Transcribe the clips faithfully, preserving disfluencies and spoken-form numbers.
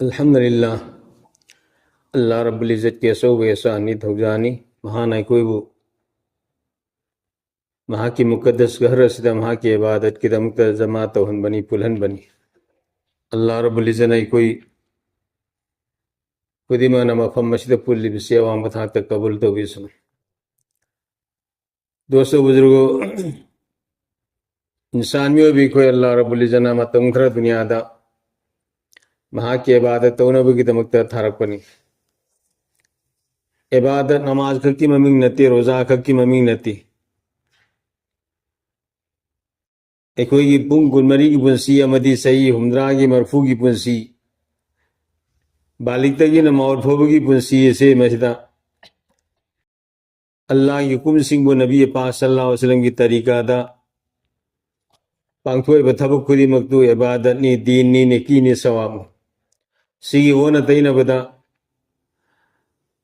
ꯑꯜꯍꯝꯗꯨꯂꯤꯜꯂꯥꯍ꯫ ꯑꯜꯂꯥꯍ ꯔꯕꯨꯜ ꯏꯖꯠꯀꯤ ꯑꯆꯧꯕ ꯑꯦꯍꯁꯥꯟꯅꯤ, ꯊꯧꯖꯥꯟꯅꯤ꯫ ꯃꯍꯥꯛꯅ ꯑꯩꯈꯣꯏꯕꯨ ꯃꯍꯥꯛꯀꯤ ꯃꯨꯀꯗꯁ ꯘꯔ ꯑꯁꯤꯗ ꯃꯍꯥꯛꯀꯤ ꯏꯕꯥꯗꯠꯀꯤꯗꯃꯛꯇ ꯖꯃꯥ ꯇꯧꯍꯟꯕꯅꯤ, ꯄꯨꯜꯍꯟꯕꯅꯤ꯫ ꯑꯜꯂꯥꯍ ꯔꯕꯨꯜ ꯏꯖꯠꯅ ꯑꯩꯈꯣꯏ ꯈꯨꯗꯤꯡꯃꯛꯅ ꯃꯐꯝ ꯑꯁꯤꯗ ꯄꯨꯜꯂꯤꯕꯁꯤ ꯑꯋꯥꯡꯕ ꯊꯥꯛꯇ ꯀꯕꯨꯜ ꯇꯧꯕꯤꯁꯅꯨ꯫ ꯗꯣꯁꯇꯣ ꯕꯨꯖꯨꯔꯒꯣ, ꯏꯟꯁꯥꯟ ꯃꯤꯑꯣꯏꯕ ꯑꯩꯈꯣꯏ ꯑꯜꯂꯥꯍ ꯔꯕꯨꯜ ꯏꯖꯠꯅ ꯃꯇꯝ ꯈꯔ ꯗꯨꯅꯤꯌꯥꯗ ꯃꯍꯥꯛꯀꯤ ꯏꯕꯥꯗꯠ ꯇꯧꯅꯕꯒꯤꯗꯃꯛꯇ ꯊꯥꯔꯛꯄꯅꯤ꯫ ꯏꯕꯥꯗꯠ ꯅꯃꯥꯖ ꯈꯛꯀꯤ ꯃꯃꯤꯡ ꯅꯠꯇꯦ, ꯔꯣꯖꯥ ꯈꯛꯀꯤ ꯃꯃꯤꯡ ꯅꯠꯇꯦ꯫ ꯑꯩꯈꯣꯏꯒꯤ ꯄꯨꯡ ꯀꯨꯟꯃꯔꯤꯒꯤ ꯄꯨꯟꯁꯤ ꯑꯃꯗꯤ ꯆꯍꯤ ꯍꯨꯝꯗ꯭ꯔꯥꯒꯤ, ꯃꯔꯐꯨꯒꯤ ꯄꯨꯟꯁꯤ, ꯕꯥꯂꯤꯛꯇꯒꯤꯅ ꯃꯥꯎꯠ ꯐꯥꯎꯕꯒꯤ ꯄꯨꯟꯁꯤ ꯑꯁꯦ ꯃꯁꯤꯗ ꯑꯜꯂꯥꯍꯒꯤ ꯍꯨꯀꯨꯝꯁꯤꯡꯕꯨ ꯅꯕꯤ ꯄꯥꯛ ꯁꯜꯂꯜꯂꯥꯍꯨ ꯑꯂꯩꯍꯤ ꯋꯁꯜꯂꯝꯒꯤ ꯇꯔꯤꯀꯥꯗ ꯄꯥꯡꯊꯣꯛꯏꯕ ꯊꯕꯛ ꯈꯨꯗꯤꯡꯃꯛꯇꯨ ꯏꯕꯥꯗꯠꯅꯤ, ꯗꯤꯟꯅꯤ, ꯅꯦꯀꯤꯅꯤ, ꯁꯋꯥꯕꯅꯤ꯫ ꯁꯤꯒꯤ ꯑꯣꯟꯅ ꯇꯩꯅꯕꯗ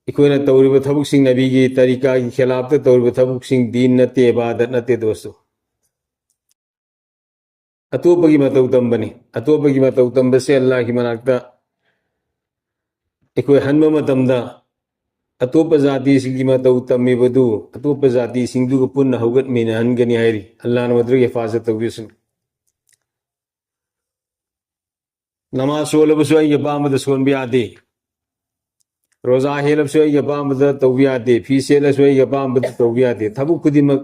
ꯑꯩꯈꯣꯏꯅ ꯇꯧꯔꯤꯕ ꯊꯕꯛꯁꯤꯡ, ꯅꯕꯤꯒꯤ ꯇꯔꯤꯀꯥꯒꯤ ꯈꯤꯂꯥꯐꯇ ꯇꯧꯔꯤꯕ ꯊꯕꯛꯁꯤꯡ ꯗꯤꯟ ꯅꯠꯇꯦ, ꯏꯕꯥꯗꯠ ꯅꯠꯇꯦ ꯗꯣꯁꯇꯣ꯫ ꯑꯇꯣꯞꯄꯒꯤ ꯃꯇꯧ ꯇꯝꯕꯅꯤ꯫ ꯑꯇꯣꯞꯄꯒꯤ ꯃꯇꯧ ꯇꯝꯕꯁꯦ ꯑꯜꯂꯥꯍꯒꯤ ꯃꯅꯥꯛꯇ ꯑꯩꯈꯣꯏ ꯍꯟꯕ ꯃꯇꯝꯗ ꯑꯇꯣꯞꯄ ꯖꯥꯇꯤꯁꯤꯡꯒꯤ ꯃꯇꯧ ꯇꯝꯃꯤꯕꯗꯨ ꯑꯇꯣꯞꯄ ꯖꯥꯇꯤꯁꯤꯡꯗꯨꯒ ꯄꯨꯟꯅ ꯍꯧꯒꯠꯃꯤꯟꯅꯍꯟꯒꯅꯤ ꯍꯥꯏꯔꯤ꯫ ꯑꯜꯂꯥꯍꯅ ꯃꯗꯨꯗꯒꯤ ꯍꯤꯐꯥꯖꯠ ꯇꯧꯕꯤꯁꯅꯨ꯫ ꯅꯃꯥꯖ ꯁꯣꯜꯂꯕꯁꯨ ꯑꯩꯒꯤ ꯑꯄꯥꯝꯕꯗ ꯁꯣꯟꯕ ꯌꯥꯗꯦ꯫ ꯔꯣꯖꯥ ꯍꯦꯜꯂꯕꯁꯨ ꯑꯩꯒꯤ ꯑꯄꯥꯝꯕꯗ ꯇꯧꯕ ꯌꯥꯗꯦ꯫ ꯐꯤ ꯁꯦꯠꯂꯁꯨ ꯑꯩꯒꯤ ꯑꯄꯥꯝꯕꯗ ꯇꯧꯕ ꯌꯥꯗꯦ꯫ ꯊꯕꯛ ꯈꯨꯗꯤꯡꯃꯛ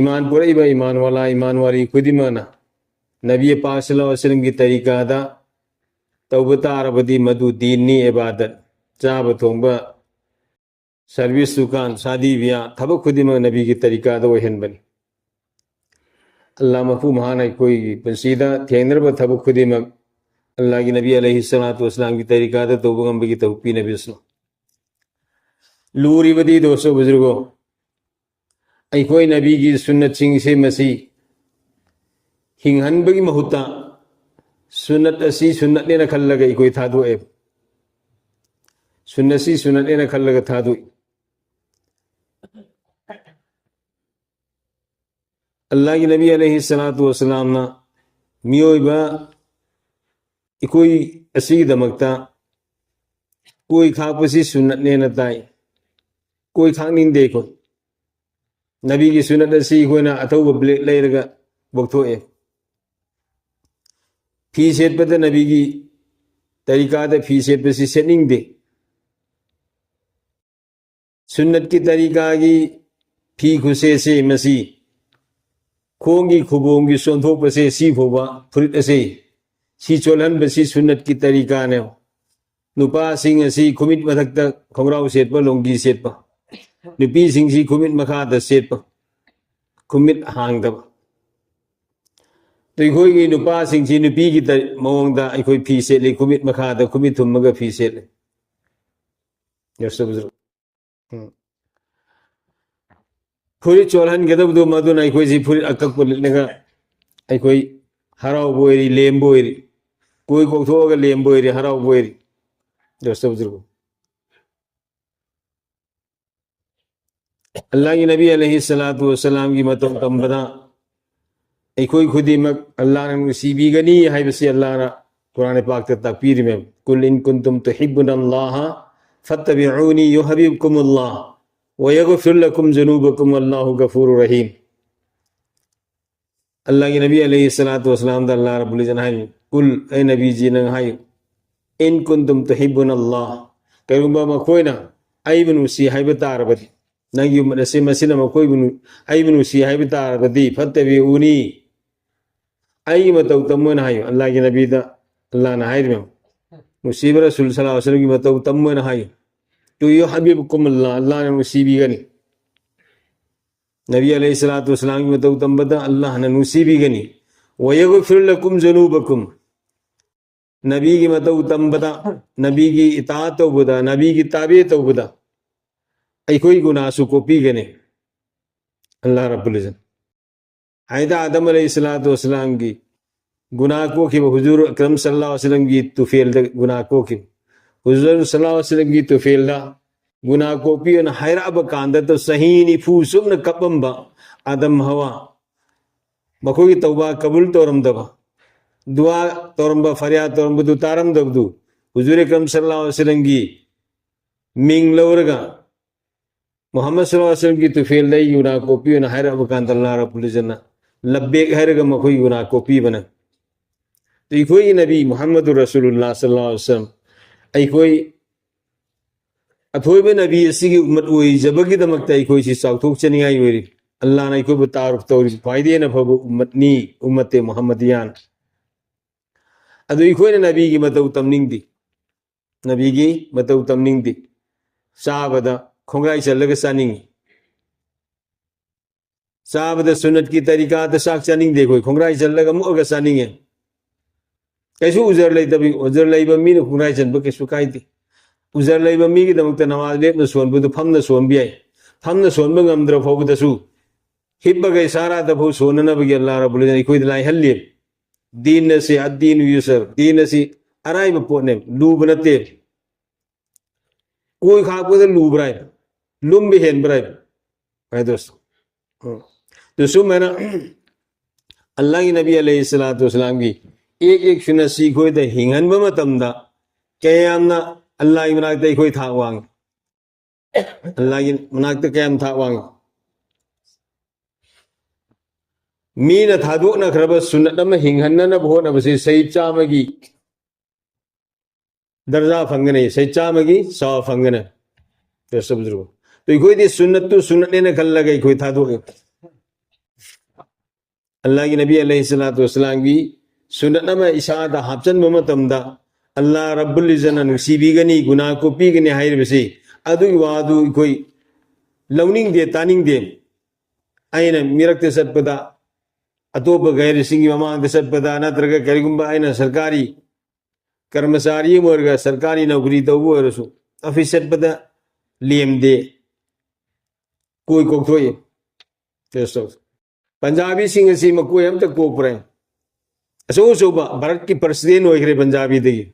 ꯏꯃꯥꯟ ꯄꯨꯔꯛꯏꯕ ꯏꯃꯥꯟ ꯋꯥꯂꯥ, ꯏꯃꯥꯟ ꯋꯥꯔꯤ ꯈꯨꯗꯤꯡꯃꯛꯅ ꯅꯕꯤ ꯄꯥꯛ ꯁꯜꯂꯜꯂꯥꯍꯨ ꯑꯂꯩꯍꯤ ꯋꯁꯜꯂꯝꯒꯤ ꯇꯔꯤꯀꯥꯗ ꯇꯧꯕ ꯇꯥꯔꯕꯗꯤ ꯃꯗꯨ ꯗꯤꯟꯅꯤ, ꯏꯕꯥꯗꯠ꯫ ꯆꯥꯕ ꯊꯣꯡꯕ, ꯁꯔꯚꯤꯁ, ꯗꯨꯀꯥꯟ, ꯁꯥꯗꯤ ꯕꯤꯌꯥ, ꯊꯕꯛ ꯈꯨꯗꯤꯡꯃꯛ ꯅꯕꯤꯒꯤ ꯇꯔꯤꯀꯥꯗ ꯑꯣꯏꯍꯟꯕꯅꯤ꯫ ꯑꯜꯂꯥꯍ ꯃꯄꯨ ꯃꯍꯥꯛꯅ ꯑꯩꯈꯣꯏꯒꯤ ꯄꯨꯟꯁꯤꯗ ꯊꯦꯡꯅꯔꯕ ꯊꯕꯛ ꯈꯨꯗꯤꯡꯃꯛ ꯑꯜꯂꯥꯍꯒꯤ ꯅꯕꯤ ꯑꯂꯩꯍꯤ ꯁꯂꯥꯇꯨ ꯋꯁꯂꯥꯝꯒꯤ ꯇꯔꯤꯀꯥꯗ ꯇꯧꯕ ꯉꯝꯕꯒꯤ ꯇꯧꯐꯤꯛ ꯄꯤꯅꯕꯤꯁꯅꯨ꯫ ꯂꯨꯔꯤꯕꯗꯤ ꯗꯣꯁꯇꯣ ꯕꯨꯖꯨꯔꯒꯣ, ꯑꯩꯈꯣꯏ ꯅꯕꯤꯒꯤ ꯁꯨꯟꯅꯠꯁꯤꯡꯁꯦ ꯃꯁꯤ ꯍꯤꯡꯍꯟꯕꯒꯤ ꯃꯍꯨꯠꯇ ꯁꯨꯟꯅꯠ ꯑꯁꯤ ꯁꯨꯟꯅꯠꯅꯦꯅ ꯈꯜꯂꯒ ꯑꯩꯈꯣꯏ ꯊꯥꯗꯣꯛꯑꯦꯕ꯫ ꯁꯨꯟꯅꯠꯁꯤ ꯁꯨꯟꯅꯠꯅꯦꯅ ꯈꯜꯂꯒ ꯊꯥꯗꯣꯛꯏ꯫ ꯑꯜꯂꯥꯍꯒꯤ ꯅꯕꯤ ꯑꯂꯩꯍꯤ ꯁꯂꯥꯇꯨ ꯋꯁꯂꯥꯝꯅ ꯃꯤꯑꯣꯏꯕ ꯑꯩꯈꯣꯏ ꯑꯁꯤꯒꯤꯗꯃꯛꯇ ꯀꯣꯏ ꯈꯥꯛꯄꯁꯤ ꯁꯨꯟꯅꯠꯅꯦꯅ ꯇꯥꯏ꯫ ꯀꯣꯏ ꯈꯥꯛꯅꯤꯡꯗꯦ ꯑꯩꯈꯣꯏ꯫ ꯅꯕꯤꯒꯤ ꯁꯨꯟꯅꯠ ꯑꯁꯤ ꯑꯩꯈꯣꯏꯅ ꯑꯊꯧꯕ ꯕ꯭ꯂꯦꯛ ꯂꯩꯔꯒ ꯄꯣꯛꯊꯣꯛꯑꯦ꯫ ꯐꯤ ꯁꯦꯠꯄꯗ ꯅꯕꯤꯒꯤ ꯇꯔꯤꯀꯥꯗ ꯐꯤ ꯁꯦꯠꯄꯁꯤ ꯁꯦꯠꯅꯤꯡꯗꯦ꯫ ꯁꯨꯟꯅꯠꯀꯤ ꯇꯔꯤꯀꯥꯒꯤ ꯐꯤ ꯈꯨꯁꯦꯠꯁꯦ ꯃꯁꯤ ꯈꯣꯡꯒꯤ ꯈꯨꯕꯣꯝꯒꯤ ꯆꯣꯟꯊꯣꯛꯄꯁꯦ ꯁꯤ ꯐꯥꯎꯕ ꯐꯨꯔꯤꯠ ꯑꯁꯦ ꯁꯤ ꯆꯣꯜꯍꯟꯕꯁꯤ ꯁꯨꯟꯅꯠꯀꯤ ꯇꯔꯤꯀꯥꯅꯦꯕ꯫ ꯅꯨꯄꯥꯁꯤꯡ ꯑꯁꯤ ꯈꯨꯃꯤꯠ ꯃꯊꯛꯇ ꯈꯣꯡꯒ꯭ꯔꯥꯎ ꯁꯦꯠꯄ, ꯂꯣꯡꯒꯤ ꯁꯦꯠꯄ, ꯅꯨꯄꯤꯁꯤꯡꯁꯤ ꯈꯨꯃꯤꯠ ꯃꯈꯥꯗ ꯁꯦꯠꯄ, ꯈꯨꯃꯤꯠ ꯍꯥꯡꯗꯕ꯫ ꯑꯗꯨ ꯑꯩꯈꯣꯏꯒꯤ ꯅꯨꯄꯥꯁꯤꯡꯁꯤ ꯅꯨꯄꯤꯒꯤ ꯇ-, ꯃꯑꯣꯡꯗ ꯑꯩꯈꯣꯏ ꯐꯤ ꯁꯦꯠꯂꯤ, ꯈꯨꯃꯤꯠ ꯃꯈꯥꯗ ꯈꯨꯃꯤꯠ ꯊꯨꯝꯃꯒ ꯐꯤ ꯁꯦꯠꯂꯤ꯫ ꯎꯝ꯫ ꯐꯨꯔꯤꯠ ꯆꯣꯜꯍꯟꯒꯗꯕꯗꯣ ꯃꯗꯨꯅ ꯑꯩꯈꯣꯏꯁꯤ ꯐꯨꯔꯤꯠ ꯑꯀꯛꯄ ꯂꯤꯠꯂꯒ ꯑꯩꯈꯣꯏ ꯍꯔꯥꯎꯕ ꯑꯣꯏꯔꯤ, ꯂꯦꯝꯕ ꯑꯣꯏꯔꯤ, ꯀꯣꯏ ꯀꯣꯛꯊꯣꯛꯑꯒ ꯂꯦꯝꯕ ꯑꯣꯏꯔꯤ, ꯍꯔꯥꯎꯕ ꯑꯣꯏꯔꯤ꯫ ꯗꯣꯁꯇꯣ ꯕꯨꯖꯨꯔꯒꯣ, ꯑꯜꯂꯥꯍꯒꯤ ꯅꯕꯤ ꯑꯂꯩꯍꯤ ꯁꯂꯥꯇꯨ ꯋꯁꯂꯥꯝꯒꯤ ꯃꯇꯧ ꯇꯝꯕꯗ ꯑꯩꯈꯣꯏ ꯈꯨꯗꯤꯡꯃꯛ ꯑꯜꯂꯥꯍꯅ ꯅꯨꯡꯁꯤꯕꯤꯒꯅꯤ ꯍꯥꯏꯕꯁꯤ ꯑꯜꯂꯥꯍꯅ ꯀꯨꯔꯥꯟ ꯄꯥꯛꯇ ꯇꯥꯛꯄꯤꯔꯤꯃꯦ꯫ "ꯀꯨꯜ ꯏꯟ ꯀꯨꯟꯇꯨꯝ ꯇꯨꯍꯤꯕꯨꯅ ꯑꯜꯂꯥꯍ ꯐꯠꯇꯕꯤꯎꯅꯤ ꯌꯨꯍꯕꯤꯕꯀꯨꯝ ꯑꯜꯂꯥꯍ ꯋꯌꯒꯐꯤꯔ ꯂꯀꯨꯝ ꯖꯨꯅꯨꯕꯀꯨꯝ ꯋꯜꯂꯥꯍꯨ ꯒꯐꯨꯔꯨ ꯔꯍꯤꯝ"꯫ ꯑꯜꯂꯥꯍꯒꯤ ꯅꯕꯤ ꯑꯂꯩꯍꯤ ꯁꯂꯥꯇꯨ ꯋꯁꯂꯥꯝꯗ ꯑꯜꯂꯥꯍ ꯔꯕꯨꯜ ꯏꯖꯟ ꯍꯥꯏ, "ꯀꯨꯜ, ꯑꯩ ꯅꯕꯤꯖꯤ ꯅꯪ ꯍꯥꯏꯌꯨ, ꯏꯟ ꯀꯨꯟꯇꯨꯝ ꯇꯨꯍꯤꯕꯨꯅ ꯑꯜꯂꯥꯍ, ꯀꯔꯤꯒꯨꯝꯕ ꯃꯈꯣꯏꯅ ꯑꯩꯕꯨ ꯅꯨꯡꯁꯤ ꯍꯥꯏꯕ ꯇꯥꯔꯕꯗꯤ, ꯅꯪꯒꯤ ꯎꯃꯠ ꯑꯁꯤ ꯃꯁꯤꯅ ꯃꯈꯣꯏꯕꯨ ꯅꯨ-, ꯑꯩꯕꯨ ꯅꯨꯡꯁꯤ ꯍꯥꯏꯕ ꯇꯥꯔꯕꯗꯤ, ꯐꯠꯇꯕꯤꯎꯅꯤ, ꯑꯩꯒꯤ ꯃꯇꯧ ꯇꯝꯃꯣꯅ ꯍꯥꯏꯌꯨ"꯫ ꯑꯜꯂꯥꯍꯒꯤ ꯅꯕꯤꯗ ꯑꯜꯂꯥꯍꯅ ꯍꯥꯏꯔꯤꯕ, ꯅꯨꯡꯁꯤꯕ ꯔꯁꯨꯜ ꯁꯂꯥꯍ ꯋꯁꯂꯝꯒꯤ ꯃꯇꯧ ꯇꯝꯃꯣꯅ ꯍꯥꯏꯌꯨ꯫ "ꯇꯨ ꯌꯨꯍꯕꯤꯕꯀꯨꯝ ꯑꯜꯂꯥꯍ", ꯑꯜꯂꯥꯍꯅ ꯅꯨꯡꯁꯤꯕꯤꯒꯅꯤ꯫ ꯅꯕꯤ ꯑꯂꯩꯍꯤ ꯁꯂꯥꯇꯨ ꯋꯁꯂꯥꯝꯒꯤ ꯃꯇꯧ ꯇꯝꯕꯗ ꯑꯜꯂꯥꯍꯅ ꯅꯨꯡꯁꯤꯕꯤꯒꯅꯤ꯫ "ꯋꯌꯒꯐꯤꯔ ꯂꯀꯨꯝ ꯖꯨꯅꯨꯕꯀꯨꯝ", ꯅꯕꯤꯒꯤ ꯃꯇꯧ ꯇꯝꯕꯗ, ꯅꯕꯤꯒꯤ ꯏꯇꯥꯑꯠ ꯇꯧꯕꯗ, ꯅꯕꯤꯒꯤ ꯇꯥꯕꯦ ꯇꯧꯕꯗ ꯑꯩꯈꯣꯏ ꯒꯨꯅꯥꯁꯨ ꯀꯣꯛꯄꯤꯒꯅꯤ ꯑꯜꯂꯥꯍ ꯔꯕꯨꯜ ꯏꯖꯟ꯫ ꯍꯥꯏꯗ ꯑꯥꯗꯝ ꯑꯂꯩꯍꯤ ꯁꯂꯥꯇꯨ ꯋꯁꯂꯥꯝꯒꯤ ꯒꯨꯅꯥ ꯀꯣꯛꯈꯤꯕ, ꯍꯨꯖꯨꯔ ꯑꯀꯔꯝ ꯁꯜꯂꯥꯍꯨ ꯑꯂꯩꯍꯤ ꯋꯁꯂꯝꯒꯤ ꯇꯨꯐꯦꯜꯗ ꯒꯨꯅꯥ ꯀꯣꯛꯈꯤꯕ, ꯍꯨꯖꯨꯔ ꯁꯜꯂꯥꯍꯨ ꯑꯂꯩꯍꯤ ꯋꯁꯂꯝꯒꯤ ꯇꯨꯐꯦꯜꯗ ꯒꯨꯅꯥ ꯀꯣꯛꯄꯤꯌꯣꯅ ꯍꯥꯏꯔꯛꯑꯕ ꯀꯥꯟꯗ ꯆꯍꯤ ꯅꯤꯐꯨ ꯆꯨꯞꯅ ꯀꯞꯄꯝꯕ ꯑꯥꯗꯝ ꯍꯋꯥ, ꯃꯈꯣꯏꯒꯤ ꯇꯧꯕꯥ ꯀꯕꯨꯜ ꯇꯧꯔꯝꯗꯕ, ꯗꯨꯋꯥ ꯇꯧꯔꯝꯕ, ꯐꯔꯤꯌꯥꯗ ꯇꯧꯔꯝꯕꯗꯨ ꯇꯥꯔꯝꯗꯕꯗꯨ, ꯍꯨꯖꯨꯔ ꯑꯀꯔꯝ ꯁꯜꯂꯜꯂꯥꯍꯨ ꯑꯂꯩꯍꯤ ꯋꯁꯜꯂꯝꯒꯤ ꯃꯤꯡ ꯂꯧꯔꯒ, ꯃꯨꯍꯝꯃꯗ ꯁꯜꯂꯜꯂꯥꯍꯨ ꯑꯂꯩꯍꯤ ꯋꯁꯜꯂꯝꯒꯤ ꯇꯨꯐꯦꯜꯗ ꯑꯩ ꯌꯨꯅꯥ ꯀꯣꯛꯄꯤꯌꯨꯅ ꯍꯥꯏꯔꯛꯑꯕ ꯀꯥꯟꯗ, ꯑꯜꯂꯥꯍ ꯔꯕꯨꯜ ꯏꯖꯠꯅ ꯂꯕꯦꯛ ꯍꯥꯏꯔꯒ ꯃꯈꯣꯏ ꯌꯨꯅꯥ ꯀꯣꯛꯄꯤꯕꯅ꯫ ꯑꯗꯨ ꯑꯩꯈꯣꯏꯒꯤ ꯅꯕꯤ ꯃꯨꯍꯝꯃꯗꯨ ꯔꯁꯨꯂꯨꯜꯂꯥꯍ ꯁꯜꯂꯜꯂꯥꯍꯨ ꯑꯂꯩꯍꯤ ꯋꯁꯜꯂꯝ, ꯑꯩꯈꯣꯏ ꯑꯊꯣꯏꯕ ꯅꯕꯤ ꯑꯁꯤꯒꯤ ꯎꯝꯃꯠ ꯑꯣꯏꯖꯕꯒꯤꯗꯃꯛꯇ ꯑꯩꯈꯣꯏꯁꯤ ꯆꯥꯎꯊꯣꯛꯆꯅꯤꯡꯉꯥꯏ ꯑꯣꯏꯔꯤ꯫ ꯑꯜꯂꯥꯍꯅ ꯑꯩꯈꯣꯏꯕꯨ ꯇꯥꯔꯨꯐ ꯇꯧꯔꯤꯕ ꯈ꯭ꯋꯥꯏꯗꯒꯤ ꯍꯦꯟꯅ ꯐꯕ ꯎꯝꯃꯠꯅꯤ, ꯎꯝꯃꯠꯇꯦ ꯃꯨꯍꯝꯃꯗꯤꯌꯥꯟ꯫ ꯑꯗꯨ ꯑꯩꯈꯣꯏꯅ ꯅꯕꯤꯒꯤ ꯃꯇꯧ ꯇꯝꯅꯤꯡꯗꯦ, ꯅꯕꯤꯒꯤ ꯃꯇꯧ ꯇꯝꯅꯤꯡꯗꯦ꯫ ꯆꯥꯕꯗ ꯈꯣꯡꯒ꯭ꯔꯥꯏ ꯆꯜꯂꯒ ꯆꯥꯅꯤꯡꯉꯤ꯫ ꯆꯥꯕꯗ ꯁꯨꯟꯅꯠꯀꯤ ꯇꯔꯤꯀꯥꯗ ꯆꯥꯛ ꯆꯥꯅꯤꯡꯗꯦ ꯑꯩꯈꯣꯏ, ꯈꯣꯡꯒ꯭ꯔꯥꯏ ꯆꯜꯂꯒ ꯃꯨꯛꯑꯒ ꯆꯥꯅꯤꯡꯉꯦ꯫ ꯀꯩꯁꯨ ꯎꯖꯔ ꯂꯩꯇꯕꯤ, ꯎꯖꯔ ꯂꯩꯕ ꯃꯤꯅ ꯈꯣꯡꯒ꯭ꯔꯥꯏ ꯆꯟꯕ ꯀꯩꯁꯨ ꯀꯥꯏꯗꯦ꯫ ꯎꯖꯔ ꯂꯩꯕ ꯃꯤꯒꯤꯗꯃꯛꯇ ꯅꯃꯥꯖ ꯂꯦꯞꯅ ꯁꯣꯟꯕꯗꯨ ꯐꯝꯅ ꯁꯣꯟꯕ ꯌꯥꯏ꯫ ꯐꯝꯅ ꯁꯣꯟꯕ ꯉꯝꯗ꯭ꯔ ꯐꯥꯎꯕꯗꯁꯨ ꯍꯤꯞꯄꯒ ꯏꯁꯥꯔꯥꯗ ꯐꯥꯎ ꯁꯣꯟꯅꯅꯕꯒꯤ ꯑꯜꯂꯥꯍ ꯔꯕꯨꯜ ꯏꯖꯠꯅ ꯑꯩꯈꯣꯏꯗ ꯂꯥꯏꯍꯜꯂꯤ꯫ ꯗꯤꯟ ꯑꯁꯤ ꯑꯗꯤꯟ ꯌꯨꯁꯔ, ꯗꯤꯟ ꯑꯁꯤ ꯑꯔꯥꯏꯕ ꯄꯣꯠꯅꯦ, ꯂꯨꯕ ꯅꯠꯇꯦ꯫ ꯀꯣꯏ ꯈꯥꯛꯄꯗ ꯂꯨꯕ꯭ꯔꯥ ꯍꯥꯏꯕ? ꯂꯨꯝꯕ ꯍꯦꯟꯕ꯭ꯔꯥ ꯍꯥꯏꯕ? ꯍꯥꯏꯗꯣ꯫ ꯎꯝ꯫ ꯑꯗꯨ ꯁꯨꯃꯥꯏꯅ ꯑꯜꯂꯥꯍꯒꯤ ꯅꯕꯤ ꯑꯂꯩꯍꯤ ꯁꯂꯥꯇꯨ ꯋꯁꯁꯂꯥꯝꯒꯤ ꯑꯦꯛ ꯑꯦꯛ ꯁꯨꯅꯁꯤ ꯑꯩꯈꯣꯏꯗ ꯍꯤꯡꯍꯟꯕ ꯃꯇꯝꯗ ꯀꯌꯥꯝꯅ ꯑꯜꯂꯥꯍꯒꯤ ꯃꯅꯥꯛꯇ ꯑꯩꯈꯣꯏ ꯊꯥꯛ ꯋꯥꯡꯉꯤ? ꯑꯜꯂꯥꯍꯒꯤ ꯃꯅꯥꯛꯇ ꯀꯌꯥꯝ ꯊꯥꯛ ꯋꯥꯡꯉꯤ? ꯃꯤꯅ ꯊꯥꯗꯣꯛꯅꯈ꯭ꯔꯕ ꯁꯨꯟꯅꯠ ꯑꯃ ꯍꯤꯡꯍꯟꯅꯅꯕ ꯍꯣꯠꯅꯕꯁꯤ ꯁꯍꯤꯗ ꯆꯥꯝꯃꯒꯤ ꯗꯔꯖꯥ ꯐꯪꯒꯅꯤ, ꯁꯍꯤꯗ ꯆꯥꯝꯃꯒꯤ ꯁꯋꯥꯕ ꯐꯪꯒꯅꯤ꯫ ꯇꯦꯁ ꯇꯧꯗ꯭ꯔꯤꯕ꯫ ꯑꯗꯨ ꯑꯩꯈꯣꯏꯗꯤ ꯁꯨꯟꯅꯠꯇꯨ ꯁꯨꯟꯅꯠꯅꯦꯅ ꯈꯜꯂꯒ ꯑꯩꯈꯣꯏ ꯊꯥꯗꯣꯛꯑꯦ꯫ ꯑꯜꯂꯥꯍꯒꯤ ꯅꯕꯤ ꯑꯂꯩꯍꯤ ꯁꯂꯥꯇꯨ ꯋꯁꯁꯂꯥꯝꯒꯤ ꯁꯨꯟꯅꯠ ꯑꯃ ꯏꯁꯥꯗ ꯍꯥꯞꯆꯤꯟꯕ ꯃꯇꯝꯗ ꯑꯜꯂꯥꯍ ꯔꯕꯨꯜ ꯏꯖꯠꯅ ꯅꯨꯡꯁꯤꯕꯤꯒꯅꯤ, ꯒꯨꯅꯥ ꯀꯣꯛꯄꯤꯒꯅꯤ ꯍꯥꯏꯔꯤꯕꯁꯤ, ꯑꯗꯨꯒꯤ ꯋꯥꯗꯨ ꯑꯩꯈꯣꯏ ꯂꯧꯅꯤꯡꯗꯦ, ꯇꯥꯅꯤꯡꯗꯦ꯫ ꯑꯩꯅ ꯃꯤꯔꯛꯇ ꯆꯠꯄꯗ, ꯑꯇꯣꯞꯄ ꯒꯩꯔꯁꯤꯡꯒꯤ ꯃꯃꯥꯡꯗ ꯆꯠꯄꯗ, ꯅꯠꯇ꯭ꯔꯒ ꯀꯔꯤꯒꯨꯝꯕ ꯑꯩꯅ ꯁꯔꯀꯥꯔꯤ ꯀꯔꯃꯆꯥꯔꯤ ꯑꯃ ꯑꯣꯏꯔꯒ, ꯁꯔꯀꯥꯔꯤ ꯅꯧꯀꯔꯤ ꯇꯧꯕ ꯑꯣꯏꯔꯁꯨ, ꯑꯣꯐꯤꯁ ꯆꯠꯄꯗ ꯂꯦꯝꯗꯦ, ꯀꯣꯏ ꯀꯣꯛꯊꯣꯛꯏ꯫ ꯇꯦꯁ ꯇꯧ꯫ ꯄꯟꯖꯥꯕꯤꯁꯤꯡ ꯑꯁꯤ ꯃꯀꯣꯏ ꯑꯝꯇ ꯀꯣꯛꯄ꯭ꯔꯥ? ꯑꯆꯧ ꯑꯆꯧꯕ ꯚꯥꯔꯠꯀꯤ ꯄ꯭ꯔꯁꯤꯗꯦꯟ ꯑꯣꯏꯈ꯭ꯔꯦ ꯄꯟꯖꯥꯕꯤꯗꯒꯤ꯫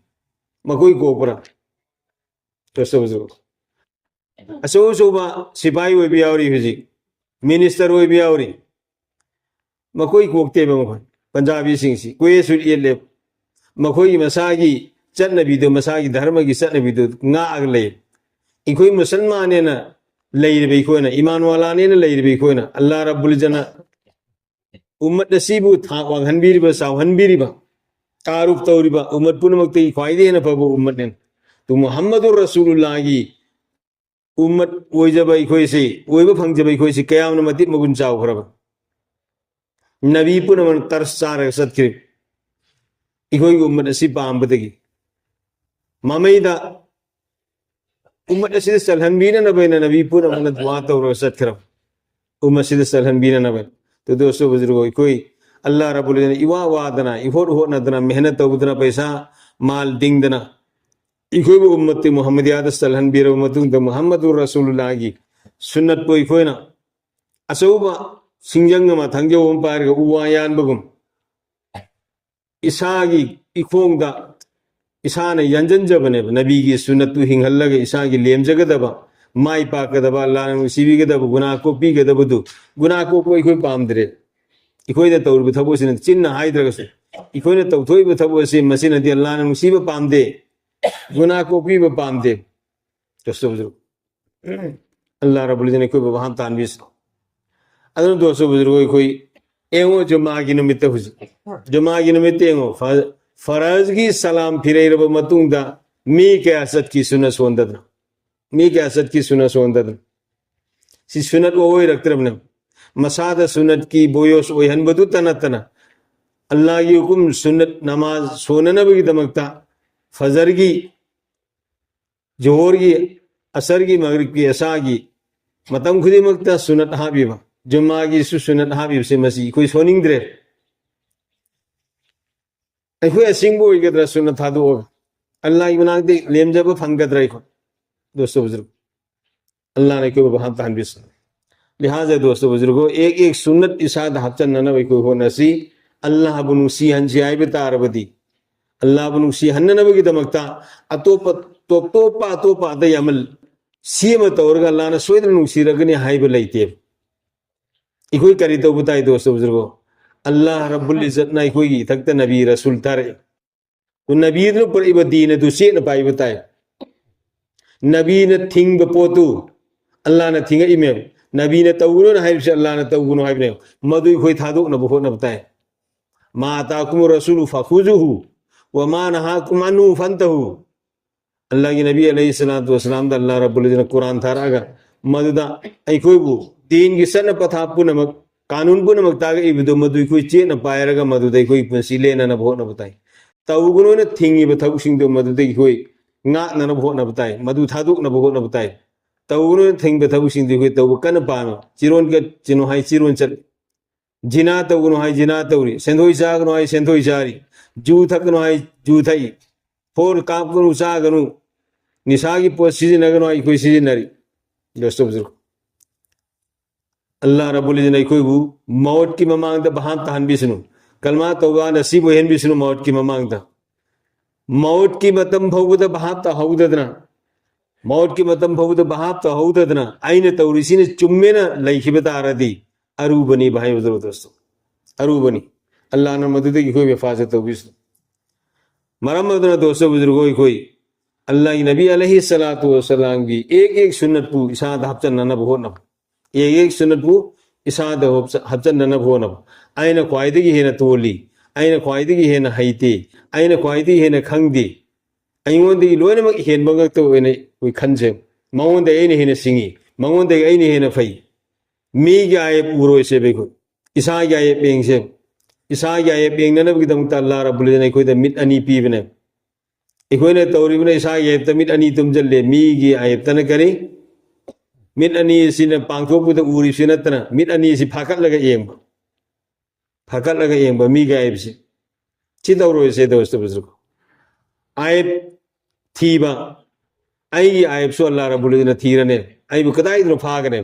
ꯃꯀꯣꯏ ꯀꯣꯛꯄ꯭ꯔꯥ? ꯇꯦꯁ ꯇꯧ꯫ ꯑꯆꯧ ꯑꯆꯧꯕ ꯁꯤꯐꯥꯏ ꯑꯣꯏꯕ ꯌꯥꯎꯔꯤ ꯍꯧꯖꯤꯛ, ꯃꯤꯅꯤꯁꯇꯔ ꯑꯣꯏꯕ ꯌꯥꯎꯔꯤ꯫ ꯃꯀꯣꯏ ꯀꯣꯛꯇꯦꯕ ꯃꯈꯣꯏ꯫ ꯄꯟꯖꯥꯕꯤꯁꯤꯡꯁꯤ ꯀꯣꯏꯌꯦꯁꯨ ꯌꯦꯠꯂꯦꯕ꯫ ꯃꯈꯣꯏꯒꯤ ꯃꯁꯥꯒꯤ ꯆꯠꯅꯕꯤꯗꯣ, ꯃꯁꯥꯒꯤ ꯙꯔꯃꯒꯤ ꯆꯠꯅꯕꯤꯗꯣ ꯉꯥꯛꯑꯒ ꯂꯩ꯫ ꯑꯩꯈꯣꯏ ꯃꯨꯁꯜꯃꯥꯟꯅꯦꯅ ꯂꯩꯔꯤꯕ ꯑꯩꯈꯣꯏꯅ, ꯏꯃꯥꯟꯋꯥꯂꯥꯅꯦꯅ ꯂꯩꯔꯤꯕ ꯑꯩꯈꯣꯏꯅ, ꯑꯜꯂꯥ ꯔꯕꯨꯜ ꯏꯖꯠꯅ ꯎꯝꯃꯠ ꯑꯁꯤꯕꯨ ꯊꯥꯛ ꯋꯥꯡꯍꯟꯕꯤꯔꯤꯕ, ꯆꯥꯎꯍꯟꯕꯤꯔꯤꯕ, ꯇꯥꯔꯨꯞ ꯇꯧꯔꯤꯕ ꯎꯝꯃꯠ ꯄꯨꯝꯅꯃꯛꯇꯒꯤ ꯈ꯭ꯋꯥꯏꯗꯒꯤ ꯍꯦꯟꯅ ꯐꯕ ꯎꯝꯃꯠꯅꯦ꯫ ꯇꯨ ꯃꯨꯍꯝꯃꯗꯨꯔ ꯔꯁꯨꯂꯨꯜꯂꯥꯍꯒꯤ ꯎꯝꯃꯠ ꯑꯣꯏꯖꯕ ꯑꯩꯈꯣꯏꯁꯤ, ꯑꯣꯏꯕ ꯐꯪꯖꯕ ꯑꯩꯈꯣꯏꯁꯤ ꯀꯌꯥꯝꯅ ꯃꯇꯤꯛ ꯃꯒꯨꯟ ꯆꯥꯎꯈ꯭ꯔꯕ꯫ ꯅꯕꯤ ꯄꯨꯝꯅꯃꯛꯅ ꯇꯔꯁ ꯆꯥꯔꯒ ꯆꯠꯈ꯭ꯔꯤꯕ꯫ ꯑꯩꯈꯣꯏꯒꯤ ꯎꯝꯃꯠ ꯑꯁꯤ ꯄꯥꯝꯕꯗꯒꯤ ꯃꯃꯩꯗ ꯎꯝꯃꯠ ꯑꯁꯤꯗ ꯆꯜꯍꯟꯕꯤꯅꯅꯕ ꯍꯥꯏꯅ ꯅꯕꯤ ꯄꯨꯝꯅꯃꯛꯅ ꯗꯨꯋꯥ ꯇꯧꯔꯒ ꯆꯠꯈ꯭ꯔꯕ꯫ ꯎꯝꯃꯠ ꯑꯁꯤꯗ ꯆꯜꯍꯟꯕꯤꯅꯅꯕ꯫ ꯑꯗꯨ ꯗꯣꯁꯇꯣ ꯕꯨꯖꯨꯔꯒꯣ, ꯑꯩꯈꯣꯏ ꯑꯜꯂꯥ ꯔꯕꯨꯜ ꯏꯖꯠꯅ ꯏꯋꯥ ꯋꯥꯗꯅ, ꯏꯍꯣꯠ ꯍꯣꯠꯅꯗꯅ, ꯃꯦꯍꯅꯠ ꯇꯧꯗꯅ, ꯄꯩꯁꯥ ꯃꯥꯜ ꯇꯤꯡꯗꯅ ꯑꯩꯈꯣꯏꯕꯨ ꯎꯝꯃꯠꯇꯤ ꯃꯨꯍꯝꯃꯗꯤꯌꯥꯗ ꯆꯜꯍꯟꯕꯤꯔꯕ ꯃꯇꯨꯡꯗ, ꯃꯨꯍꯝꯃꯗꯨꯔ ꯔꯁꯨꯂꯨꯜꯂꯥꯍꯒꯤ ꯁꯨꯟꯅꯠꯄꯨ ꯑꯩꯈꯣꯏꯅ ꯑꯆꯧꯕ ꯁꯤꯡꯖꯪ ꯑꯃ, ꯊꯥꯡꯖꯧ ꯑꯃ ꯄꯥꯏꯔꯒ ꯎ ꯋꯥ ꯌꯥꯟꯕꯒꯨꯝ, ꯏꯁꯥꯒꯤ ꯏꯈꯣꯡꯗ ꯏꯁꯥꯅ ꯌꯥꯟꯖꯟꯖꯕꯅꯦꯕ꯫ ꯅꯕꯤꯒꯤ ꯁꯨꯟꯅꯠꯇꯨ ꯍꯤꯡꯍꯜꯂꯒ ꯏꯁꯥꯒꯤ ꯂꯦꯝꯖꯒꯗꯕ, ꯃꯥꯏ ꯄꯥꯛꯀꯗꯕ, ꯑꯜꯂꯥꯅ ꯅꯨꯡꯁꯤꯕꯤꯒꯗꯕ, ꯒꯨꯅꯥ ꯀꯣꯛꯄꯤꯒꯗꯕꯗꯨ꯫ ꯒꯨꯅꯥ ꯀꯣꯛꯄ ꯑꯩꯈꯣꯏ ꯄꯥꯝꯗ꯭ꯔꯦ꯫ ꯑꯩꯈꯣꯏꯅ ꯇꯧꯔꯤꯕ ꯊꯕꯛ ꯑꯁꯤꯅ, ꯆꯤꯟꯅ ꯍꯥꯏꯗ꯭ꯔꯒꯁꯨ, ꯑꯩꯈꯣꯏꯅ ꯇꯧꯊꯣꯛꯏꯕ ꯊꯕꯛ ꯑꯁꯤ, ꯃꯁꯤꯅꯗꯤ ꯑꯜꯂꯥꯅ ꯅꯨꯡꯁꯤꯕ ꯄꯥꯝꯗꯦ, ꯒꯨꯅꯥ ꯀꯣꯛꯄꯤꯕ ꯄꯥꯝꯗꯦ꯫ ꯗꯣꯁꯇꯣ ꯕꯨꯖꯨꯔꯒ, ꯑꯜꯂꯥ ꯔꯕꯨꯜ ꯏꯖꯠꯅ ꯑꯩꯈꯣꯏꯕꯨ ꯚꯥꯞ ꯇꯥꯍꯟꯕꯤꯁꯅꯨ꯫ ꯑꯗꯨꯅ ꯗꯣꯁꯇꯣ ꯕꯨꯖꯨꯔꯒ, ꯑꯩꯈꯣꯏ ꯌꯦꯡꯉꯣ, ꯖꯨꯃꯥꯒꯤ ꯅꯨꯃꯤꯠꯇ ꯍꯧꯖꯤꯛ, ꯖꯨꯃꯥꯒꯤ ꯅꯨꯃꯤꯠꯇ ꯌꯦꯡꯉꯣ, ꯐ-, ꯐꯔꯖꯒꯤ ꯁꯂꯥꯝ ꯐꯤꯔꯩꯔꯕ ꯃꯇꯨꯡꯗ ꯃꯤ ꯀꯌꯥ ꯆꯠꯈꯤ ꯁꯨꯟꯅ ꯁꯣꯟꯗꯗꯅ? ꯃꯤ ꯀꯌꯥ ꯆꯠꯈꯤ ꯁꯨꯟꯅ ꯁꯣꯟꯗꯗꯅ? ꯁꯤ ꯁꯨꯟꯅꯠ ꯑꯣꯏꯔꯛꯇ꯭ꯔꯕꯅꯦ꯫ ꯃꯁꯥꯗ ꯁꯨꯟꯅꯠꯀꯤ ꯕꯣꯌꯣꯁ ꯑꯣꯏꯍꯟꯕꯗꯨꯇ ꯅꯠꯇꯅ, ꯑꯜꯂꯥꯍꯒꯤ ꯍꯨꯀꯨꯝ ꯁꯨꯟꯅꯠ ꯅꯃꯥꯖ ꯁꯣꯟꯅꯅꯕꯒꯤꯗꯃꯛꯇ ꯐꯖꯔꯒꯤ, ꯖꯣꯍꯣꯔꯒꯤ, ꯑꯁꯔꯒꯤ, ꯃꯒꯔꯤꯕꯀꯤ, ꯑꯦꯁꯥꯒꯤ ꯃꯇꯝ ꯈꯨꯗꯤꯡꯃꯛꯇ ꯁꯨꯟꯅꯠ ꯍꯥꯞꯄꯤꯕ, ꯖꯨꯝꯃꯥꯒꯤꯁꯨ ꯁꯨꯟꯅꯠ ꯍꯥꯞꯄꯤꯕꯁꯦ ꯃꯁꯤ ꯑꯩꯈꯣꯏ ꯁꯣꯟꯅꯤꯡꯗ꯭ꯔꯦ꯫ ꯑꯩꯈꯣꯏ ꯑꯁꯦꯡꯕ ꯑꯣꯏꯒꯗ꯭ꯔꯥ ꯁꯨꯟꯅꯠ ꯊꯥꯗꯣꯛꯑꯒ? ꯑꯜꯂꯥꯍꯒꯤ ꯃꯅꯥꯛꯇ ꯂꯦꯝꯖꯕ ꯐꯪꯒꯗ꯭ꯔꯥ ꯑꯩꯈꯣꯏ? ꯗꯣꯁꯇꯣ ꯕꯨꯖꯨꯔꯒ, ꯑꯜꯂꯥꯍꯅ ꯑꯩꯈꯣꯏꯕꯨ ꯚꯥꯞ ꯇꯥꯍꯟꯕꯤꯁꯅꯨ꯫ ꯂꯤꯍꯥꯖ ꯗꯣꯁꯇꯣ ꯕꯨꯖꯨꯔꯒꯣ, ꯑꯦꯛ ꯑꯦꯛ ꯁꯨꯟꯅꯠ ꯏꯁꯥꯗ ꯍꯥꯞꯆꯟꯅꯅꯕ ꯑꯩꯈꯣꯏ ꯍꯣꯠꯅꯁꯤ꯫ ꯑꯜꯂꯥꯍꯕꯨ ꯅꯨꯡꯁꯤꯍꯟꯁꯤ ꯍꯥꯏꯕ ꯇꯥꯔꯕꯗꯤ, ꯑꯜꯂꯥꯍꯕꯨ ꯅꯨꯡꯁꯤꯍꯟꯅꯅꯕꯒꯤꯗꯃꯛꯇ ꯑꯇꯣꯞꯄ, ꯇꯣꯞ ꯇꯣꯞꯄ, ꯑꯇꯣꯞꯄ ꯑꯇꯩ ꯑꯃ ꯁꯤ ꯑꯃ ꯇꯧꯔꯒ ꯑꯜꯂꯥꯍꯅ ꯁꯣꯏꯗꯅ ꯅꯨꯡꯁꯤꯔꯒꯅꯤ ꯍꯥꯏꯕ ꯂꯩꯇꯦꯕ꯫ ꯑꯩꯈꯣꯏ ꯀꯔꯤ ꯇꯧꯕ ꯇꯥꯏ ꯗꯣꯁꯇꯣ ꯕꯨꯖꯨꯔꯒꯣ? ꯑꯜꯂꯥꯍ ꯔꯕꯨꯜ ꯏꯖꯠꯅ ꯑꯩꯈꯣꯏꯒꯤ ꯏꯊꯛꯇ ꯅꯕꯤ ꯔꯁꯨꯜ ꯊꯥꯔꯛꯏ꯫ ꯑꯗꯨ ꯅꯕꯤꯗꯨꯅ ꯄꯨꯔꯛꯏꯕ ꯗꯤꯟ ꯑꯗꯨ ꯆꯦꯠꯅ ꯄꯥꯏꯕ ꯇꯥꯏ꯫ ꯅꯕꯤꯅ ꯊꯤꯡꯕ ꯄꯣꯠꯇꯨ ꯑꯜꯂꯥꯍꯅ ꯊꯤꯡꯉꯛꯏꯃꯦꯕ꯫ ꯅꯕꯤꯅ ꯇꯧꯒꯅꯨꯅ ꯍꯥꯏꯕꯁꯦ ꯑꯜꯂꯥꯍꯅ ꯇꯧꯒꯅꯨ ꯍꯥꯏꯕꯅꯦꯕ꯫ ꯃꯗꯨ ꯑꯩꯈꯣꯏ ꯊꯥꯗꯣꯛꯅꯕ ꯍꯣꯠꯅꯕ ꯇꯥꯏ꯫ "ꯃꯥ ꯑꯇꯥꯀꯨꯝ ꯔꯁꯨꯂꯨ ꯐꯈꯨꯖꯨꯍꯨ ꯋ ꯃꯥ ꯅꯍꯥꯀꯨꯝ ꯑꯟꯍꯨ ꯐꯟꯇꯍꯨ"꯫ ꯑꯜꯂꯥꯍꯒꯤ ꯅꯕꯤ ꯑꯂꯩꯍꯤ ꯁꯂꯥꯇꯨ ꯋꯁꯂꯥꯝꯗ ꯑꯜꯂꯥꯍ ꯔꯕꯨꯜ ꯏꯖꯠꯅ ꯀꯨꯔꯥꯟ ꯊꯥꯔꯛꯑꯒ ꯃꯗꯨꯗ ꯑꯩꯈꯣꯏꯕꯨ ꯗꯤꯟꯒꯤ ꯆꯠꯅ ꯄꯊꯥꯞ ꯄꯨꯝꯅꯃꯛ, ꯀꯥꯅꯨꯟ ꯄꯨꯝꯅꯃꯛ ꯇꯥꯛꯂꯛꯏꯕꯗꯨ ꯃꯗꯨ ꯑꯩꯈꯣꯏ ꯆꯦꯠꯅ ꯄꯥꯏꯔꯒ ꯃꯗꯨꯗ ꯑꯩꯈꯣꯏꯒꯤ ꯄꯨꯟꯁꯤ ꯂꯦꯟꯅꯅꯕ ꯍꯣꯠꯅꯕ ꯇꯥꯏ꯫ ꯇꯧꯒꯅꯣꯅ ꯊꯤꯡꯉꯤꯕ ꯊꯕꯛꯁꯤꯡꯗꯨ ꯃꯗꯨꯗꯒꯤ ꯑꯩꯈꯣꯏ ꯉꯥꯛꯅꯅꯕ ꯍꯣꯠꯅꯕ ꯇꯥꯏ, ꯃꯗꯨ ꯊꯥꯗꯣꯛꯅꯕ ꯍꯣꯠꯅꯕ ꯇꯥꯏ꯫ ꯇꯧꯒꯅꯣꯅ ꯊꯤꯡꯕ ꯊꯕꯛꯁꯤꯡꯗꯨ ꯑꯩꯈꯣꯏ ꯇꯧꯕ ꯀꯟꯅ ꯄꯥꯝꯃꯤ꯫ ꯆꯤꯔꯣꯟ ꯀꯠꯀꯅꯨ ꯍꯥꯏ, ꯆꯤꯔꯣꯟ ꯆꯠꯂꯤ꯫ ꯖꯤꯅꯥ ꯇꯧꯒꯅꯨ ꯍꯥꯏ, ꯖꯤꯅꯥ ꯇꯧꯔꯤ꯫ ꯁꯦꯟꯗꯣꯏ ꯆꯥꯒꯅꯨ ꯍꯥꯏ, ꯁꯦꯟꯗꯣꯏ ꯆꯥꯔꯤ꯫ ꯖꯨ ꯊꯛꯀꯅꯨ ꯍꯥꯏ, ꯖꯨ ꯊꯛꯏ꯫ ꯐꯣꯟ ꯀꯥꯞꯀꯅꯨ, ꯆꯥꯒꯅꯨ꯫ ꯅꯤꯁꯥꯒꯤ ꯄꯣꯠ ꯁꯤꯖꯤꯟꯅꯒꯅꯨ ꯍꯥꯏ, ꯑꯩꯈꯣꯏ ꯁꯤꯖꯤꯟꯅꯔꯤ꯫ ꯗꯣꯁꯇꯣ ꯕꯨꯖꯨꯔꯒ, ꯑꯜꯂꯥꯍ ꯔꯕꯨꯜ ꯏꯖꯠꯅ ꯑꯩꯈꯣꯏꯕꯨ ꯃꯧꯠꯀꯤ ꯃꯃꯥꯡꯗ ꯚꯥꯞ ꯇꯥꯍꯟꯕꯤꯁꯅꯨ꯫ ꯀꯜꯃꯥ ꯇꯧꯕ ꯅꯁꯤꯕ ꯑꯣꯏꯍꯟꯕꯤꯁꯅꯨ ꯃꯧꯠꯀꯤ ꯃꯃꯥꯡꯗ꯫ ꯃꯧꯠꯀꯤ ꯃꯇꯝ ꯐꯥꯎꯕꯗ ꯚꯥꯞ ꯇꯥꯍꯧꯗꯗꯅ, ꯃꯧꯠꯀꯤ ꯃꯇꯝ ꯐꯥꯎꯕꯗ ꯚꯥꯞ ꯇꯥꯍꯧꯗꯗꯅ ꯑꯩꯅ ꯇꯧꯔꯤꯁꯤꯅ ꯆꯨꯝꯃꯦꯅ ꯂꯩꯈꯤꯕ ꯇꯥꯔꯗꯤ ꯑꯔꯨꯕꯅꯤ ꯚꯥꯏ ꯕꯨꯖꯨꯔꯒ ꯗꯣꯁꯇꯣ꯫ ꯑꯔꯨꯕꯅꯤ꯫ ꯑꯜꯂꯥꯍꯅ ꯃꯗꯨꯗꯒꯤ ꯑꯩꯈꯣꯏꯕꯨ ꯍꯤꯐꯥꯖꯠ ꯇꯧꯕꯤꯁꯅꯨ꯫ ꯃꯔꯝ ꯑꯗꯨꯅ ꯗꯣꯁꯇꯣ ꯕꯨꯖꯨꯔꯒ ꯑꯩꯈꯣꯏ ꯑꯜꯂꯥꯍꯒꯤ ꯅꯕꯤ ꯑꯂꯩꯍꯤ ꯁꯂꯥꯇꯨ ꯋꯁꯂꯥꯝꯒꯤ ꯑꯦꯛ ꯑꯦꯛ ꯁꯨꯟꯅꯠꯄꯨ ꯏꯁꯥꯗ ꯍꯥꯞꯆꯟꯅꯅꯕ ꯍꯣꯠꯅꯕ꯫ ꯑꯦꯛ ꯑꯦꯛ ꯁꯨꯟꯅꯠꯄꯨ ꯏꯁꯥꯗ ꯍꯣꯞꯆ-, ꯍꯥꯞꯆꯟꯅꯅꯕ ꯍꯣꯠꯅꯕ꯫ ꯑꯩꯅ ꯈ꯭ꯋꯥꯏꯗꯒꯤ ꯍꯦꯟꯅ ꯇꯣꯜꯂꯤ, ꯑꯩꯅ ꯈ꯭ꯋꯥꯏꯗꯒꯤ ꯍꯦꯟꯅ ꯍꯩꯇꯦ, ꯑꯩꯅ ꯈ꯭ꯋꯥꯏꯗꯒꯤ ꯍꯦꯟꯅ ꯈꯪꯗꯦ, ꯑꯩꯉꯣꯟꯗꯒꯤ ꯂꯣꯏꯅꯃꯛ ꯍꯦꯟꯕ ꯉꯥꯛꯇ ꯑꯣꯏꯅ ꯑꯩꯈꯣꯏ ꯈꯟꯖꯩ꯫ ꯃꯉꯣꯟꯗ ꯑꯩꯅ ꯍꯦꯟꯅ ꯁꯤꯡꯉꯤ, ꯃꯉꯣꯟꯗꯒꯤ ꯑꯩꯅ ꯍꯦꯟꯅ ꯐꯩ꯫ ꯃꯤꯒꯤ ꯑꯥꯌꯦꯞ ꯎꯔꯣꯏꯁꯦꯕ ꯑꯩꯈꯣꯏ꯫ ꯏꯁꯥꯒꯤ ꯑꯥꯌꯦꯞ ꯌꯦꯡꯁꯦꯕ꯫ ꯏꯁꯥꯒꯤ ꯑꯥꯌꯦꯞ ꯌꯦꯡꯅꯅꯕꯒꯤꯗꯃꯛꯇ ꯑꯜꯂꯥꯍ ꯔꯕꯨꯜ ꯏꯖꯠꯅ ꯑꯩꯈꯣꯏꯗ ꯃꯤꯠ ꯑꯅꯤ ꯄꯤꯕꯅꯦ꯫ ꯑꯩꯈꯣꯏꯅ ꯇꯧꯔꯤꯕꯅ ꯏꯁꯥꯒꯤ ꯑꯥꯌꯦꯞꯇ ꯃꯤꯠ ꯑꯅꯤ ꯇꯨꯝꯁꯤꯜꯂꯦ꯫ ꯃꯤꯒꯤ ꯑꯥꯌꯦꯞꯇꯅ ꯀꯔꯤ? ꯃꯤꯠ ꯑꯅꯤ ꯑꯁꯤꯅ ꯄꯥꯡꯊꯣꯛꯄꯗ ꯎꯔꯤꯕꯁꯤ ꯅꯠꯇꯅ ꯃꯤꯠ ꯑꯅꯤ ꯑꯁꯤ ꯐꯥꯀꯠꯂꯒ ꯌꯦꯡꯕ꯫ ꯐꯥꯀꯠꯂꯒ ꯌꯦꯡꯕ ꯃꯤꯒꯤ ꯑꯥꯌꯦꯞꯁꯤ꯫ ꯁꯤ ꯇꯧꯔꯣꯏꯁꯦ ꯗꯣꯁꯇꯣ ꯕꯨꯖꯨꯔꯒ꯫ ꯑꯥꯌꯦꯞ ꯊꯤꯕ, ꯑꯩꯒꯤ ꯑꯥꯌꯦꯞꯁꯨ ꯑꯜꯂꯥꯍ ꯔꯕꯨꯜ ꯏꯖꯠꯅ ꯊꯤꯔꯅꯦ꯫ ꯑꯩꯕꯨ ꯀꯗꯥꯏꯗꯅꯣ ꯐꯥꯒꯅꯦ?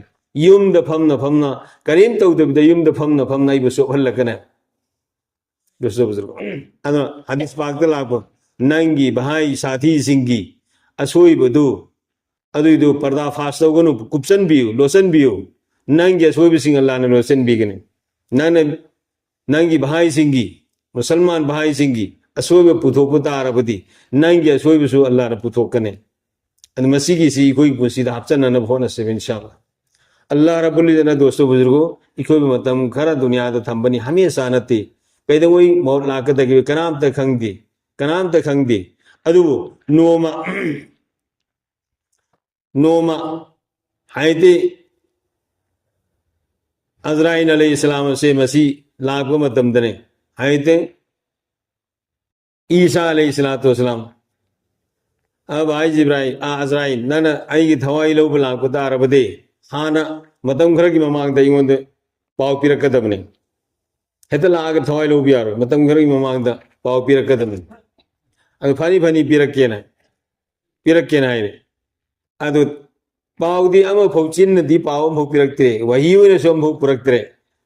ꯌꯨꯝꯗ ꯐꯝꯅ ꯐꯝꯅ, ꯀꯔꯤꯝ ꯇꯧꯗꯕꯤꯗ ꯌꯨꯝꯗ ꯐꯝꯅ ꯐꯝꯅ ꯑꯩꯕꯨ ꯆꯣꯞꯍꯜꯂꯛꯀꯅꯦ꯫ ꯗꯣꯁꯇꯣ ꯕꯨꯖꯨꯔꯒ꯫ ꯑꯗꯣ ꯍꯗꯤꯁ ꯄꯥꯛꯇ ꯂꯥꯛꯄ, ꯅꯪꯒꯤ ꯚꯥꯏ ꯁꯥꯊꯤꯁꯤꯡꯒꯤ ꯑꯁꯣꯏꯕꯗꯨ, ꯑꯗꯨꯏꯗꯨ ꯄꯔꯗꯥ ꯐꯥꯁ ꯇꯧꯒꯅꯨ, ꯀꯨꯞꯁꯟꯕꯤꯌꯨ, ꯂꯣꯠꯁꯟꯕꯤꯌꯨ꯫ ꯅꯪꯒꯤ ꯑꯁꯣꯏꯕꯁꯤꯡ ꯑꯜꯂꯥꯍꯅ ꯂꯣꯠꯁꯟꯕꯤꯒꯅꯤ꯫ ꯅꯪꯅ ꯅꯪꯒꯤ ꯚꯥꯏꯁꯤꯡꯒꯤ, ꯃꯨꯁꯜꯃꯥꯟ ꯚꯥꯏꯁꯤꯡꯒꯤ ꯑꯁꯣꯏꯕ ꯄꯨꯊꯣꯛꯄ ꯇꯥꯔꯕꯗꯤ, ꯅꯪꯒꯤ ꯑꯁꯣꯏꯕꯁꯨ ꯑꯜꯂꯥꯍꯅ ꯄꯨꯊꯣꯛꯀꯅꯤ꯫ ꯑꯗꯨ ꯃꯁꯤꯒꯤꯁꯤ ꯑꯩꯈꯣꯏꯒꯤ ꯄꯨꯟꯁꯤꯗ ꯍꯥꯞꯆꯟꯅꯅꯕ ꯍꯣꯠꯅꯁꯦꯕ, ꯏꯟꯁꯥ ꯑꯜꯂꯥꯍ꯫ ꯑꯜꯂꯥꯍ ꯔꯕꯨꯜ ꯏꯖ꯭ꯖꯠꯅ, ꯗꯣꯁꯇꯣ ꯕꯨꯖꯨꯔꯒꯣ, ꯑꯩꯈꯣꯏꯕꯨ ꯃꯇꯝ ꯈꯔ ꯗꯨꯅꯤꯌꯥꯗ ꯊꯝꯕꯅꯤ, ꯍꯃꯦꯁꯥ ꯅꯠꯇꯦ꯫ ꯀꯩꯗꯧꯉꯩ ꯃꯧꯠ ꯂꯥꯛꯀꯗꯒꯦ ꯀꯅꯥꯝꯇ ꯈꯪꯗꯦ, ꯀꯅꯥꯝꯇ ꯈꯪꯗꯦ꯫ ꯑꯗꯨꯕꯨ ꯅꯣꯡꯃ, ꯅꯣꯡꯃ ꯍꯥꯏꯗꯤ ꯑꯖꯔꯥꯏꯜ ꯑꯂꯩꯍꯤ ꯁꯂꯥꯝ ꯑꯁꯦ ꯃꯁꯤ ꯂꯥꯛꯄ ꯃꯇꯝꯗꯅꯦ, ꯍꯥꯏꯗꯤ ꯏꯁꯥ ꯑꯂꯩꯍꯤ ꯁꯂꯥꯇꯨ ꯋꯁꯂꯥꯝ, ꯑ ꯚꯥꯏ ꯖꯤꯕ꯭ꯔꯥꯏꯜ, ꯑ ꯑꯖꯔꯥꯏꯜ, ꯅꯪꯅ ꯑꯩꯒꯤ ꯊꯋꯥꯏ ꯂꯧꯕ ꯂꯥꯛꯄ ꯇꯥꯔꯕꯗꯤ, ꯍꯥꯟꯅ ꯃꯇꯝ ꯈꯔꯒꯤ ꯃꯃꯥꯡꯗ ꯑꯩꯉꯣꯟꯗ ꯄꯥꯎ ꯄꯤꯔꯛꯀꯗꯕꯅꯤ꯫ ꯍꯦꯛꯇ ꯂꯥꯛꯑꯒ ꯊꯋꯥꯏ ꯂꯧꯕ ꯌꯥꯔꯣꯏ, ꯃꯇꯝ ꯈꯔꯒꯤ ꯃꯃꯥꯡꯗ ꯄꯥꯎ ꯄꯤꯔꯛꯀꯗꯕꯅꯤ꯫ ꯑꯗꯨ ꯐꯅꯤ ꯐꯅꯤ ꯄꯤꯔꯛꯀꯦꯅ, ꯄꯤꯔꯛꯀꯦꯅ ꯍꯥꯏꯔꯦ꯫ ꯑꯗꯨ ꯄꯥꯎꯗꯤ ꯑꯃꯐꯥꯎ, ꯆꯤꯟꯅꯗꯤ ꯄꯥꯎ ꯑꯃꯐꯥꯎ ꯄꯤꯔꯛꯇ꯭ꯔꯦ, ꯋꯥꯍꯤ ꯑꯣꯏꯅꯁꯨ ꯑꯃꯐꯥꯎ ꯄꯨꯔꯛꯇ꯭ꯔꯦ꯫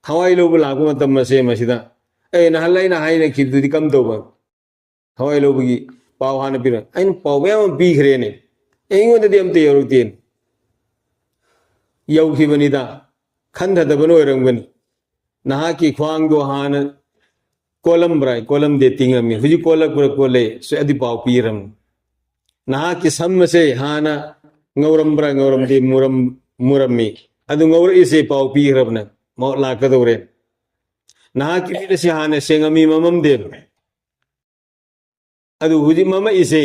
ꯊꯋꯥꯏ ꯂꯧꯕ ꯂꯥꯛꯄ ꯃꯇꯝ ꯑꯁꯦ ꯃꯁꯤꯗ, ꯑꯦ, ꯅꯍꯥꯟ ꯑꯩꯅ ꯍꯥꯏꯅꯈꯤꯕꯗꯨꯗꯤ ꯀꯝꯗꯧꯕ? ꯊꯋꯥꯏ ꯂꯧꯕꯒꯤ ꯄꯥꯎ ꯍꯥꯟꯅ ꯄꯤꯔꯛ-, ꯑꯩꯅ ꯄꯥꯎ ꯃꯌꯥꯝ ꯑꯃ ꯄꯤꯈ꯭ꯔꯦꯅꯦ, ꯑꯩꯉꯣꯟꯗꯗꯤ ꯑꯝꯇ ꯌꯧꯔꯛꯇꯦꯅꯦ꯫ ꯌꯧꯈꯤꯕꯅꯤꯗ, ꯈꯟꯊꯗꯕꯅ ꯑꯣꯏꯔꯝꯒꯅꯤ꯫ ꯅꯍꯥꯛꯀꯤ ꯈ꯭ꯋꯥꯡꯗꯣ ꯍꯥꯟꯅ ꯀꯣꯜꯂꯝꯕ꯭ꯔꯥ? ꯀꯣꯜꯂꯝꯗꯦ, ꯇꯤꯡꯉꯝꯃꯤ꯫ ꯍꯧꯖꯤꯛ ꯀꯣꯜꯂꯛꯄ꯭ꯔꯥ? ꯀꯣꯜꯂꯦ꯫ ꯁꯦ, ꯑꯗꯨ ꯄꯥꯎ ꯄꯤꯔꯝꯃꯤ꯫ ꯅꯍꯥꯛꯀꯤ ꯁꯝ ꯑꯁꯦ ꯍꯥꯟꯅ ꯉꯧꯔꯝꯕ꯭ꯔꯥ? ꯉꯧꯔꯝꯗꯦ, ꯃꯨꯔꯝ-, ꯃꯨꯔꯝꯃꯤ꯫ ꯑꯗꯨ ꯉꯧꯔꯛꯏꯁꯦ ꯄꯥꯎ ꯄꯤꯈ꯭ꯔꯕꯅꯦ, ꯃꯧꯠ ꯂꯥꯛꯀꯗꯧꯔꯦ꯫ ꯅꯍꯥꯛꯀꯤ ꯃꯤꯠ ꯑꯁꯤ ꯍꯥꯟꯅ ꯁꯦꯡꯉꯝꯃꯤ, ꯃꯃꯝꯗꯦ꯫ ꯑꯗꯨ ꯍꯧꯖꯤꯛ ꯃꯃꯛꯏꯁꯦ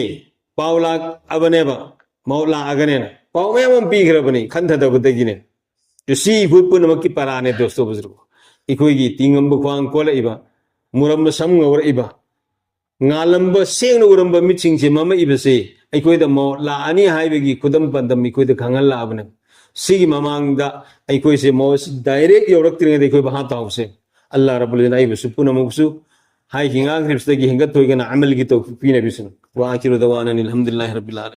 ꯄꯥꯎ ꯂꯥꯛꯑꯕꯅꯦꯕ, ꯃꯧꯠ ꯂꯥꯛꯑꯒꯅꯦꯅ ꯄꯥꯎ ꯃꯌꯥꯝ ꯑꯃ ꯄꯤꯈ꯭ꯔꯕꯅꯤ ꯈꯟꯊꯗꯕꯗꯒꯤꯅꯦ꯫ ꯑꯗꯨ ꯁꯤ ꯑꯩꯈꯣꯏ ꯄꯨꯝꯅꯃꯛꯀꯤ ꯄꯔꯥꯅꯦ, ꯗꯣꯁꯇꯣ ꯕꯨꯖꯨꯔꯒꯣ꯫ ꯑꯩꯈꯣꯏꯒꯤ ꯇꯤꯡꯉꯝꯕ ꯈ꯭ꯋꯥꯡ ꯀꯣꯜꯂꯛꯏꯕ, ꯃꯨꯔꯝꯕ ꯁꯝ ꯉꯧꯔꯛꯏꯕ, ꯉꯥꯜꯂꯝꯕ, ꯁꯦꯡꯅ ꯎꯔꯝꯕ ꯃꯤꯠꯁꯤꯡꯁꯦ ꯃꯃꯛꯏꯕꯁꯦ ꯑꯩꯈꯣꯏꯗ ꯃꯧꯠ ꯂꯥꯛꯑꯅꯤ ꯍꯥꯏꯕꯒꯤ ꯈꯨꯗꯝ ꯄꯥꯟꯗꯝ ꯑꯩꯈꯣꯏꯗ ꯈꯪꯍꯜꯂꯛꯑꯕꯅꯦ꯫ ꯁꯤꯒꯤ ꯃꯃꯥꯡꯗ ꯑꯩꯈꯣꯏꯁꯦ ꯃꯧꯠꯁꯤ direct ꯌꯧꯔꯛꯇ꯭ꯔꯤꯉꯩꯗ ꯑꯩꯈꯣꯏ ꯚꯥꯞ ꯇꯥꯍꯧꯁꯦ꯫ ꯑꯜꯂꯥꯍ ꯔꯕꯨꯜ ꯏꯖ꯭ꯖꯠꯅ ꯑꯩꯕꯨꯁꯨ ꯄꯨꯝꯅꯃꯛꯁꯨ ꯍꯥꯏꯈꯤ ꯉꯥꯡꯈ꯭ꯔꯤꯕꯁꯤꯗꯒꯤ ꯍꯦꯟꯒꯠ ꯊꯣꯏꯒꯅ ꯑꯃꯜꯒꯤ ꯇꯧꯐꯤꯛ ꯄꯤꯅꯕꯤꯁꯅꯨ꯫ ꯋꯥ ꯑꯈꯤꯔꯨ ꯗꯋꯥꯅ ꯑꯅꯤꯜ ꯍꯝꯗꯨꯂꯤꯜꯂꯥꯍꯤ ꯔꯕꯤꯜ ꯑꯥꯂꯃꯤꯟ꯫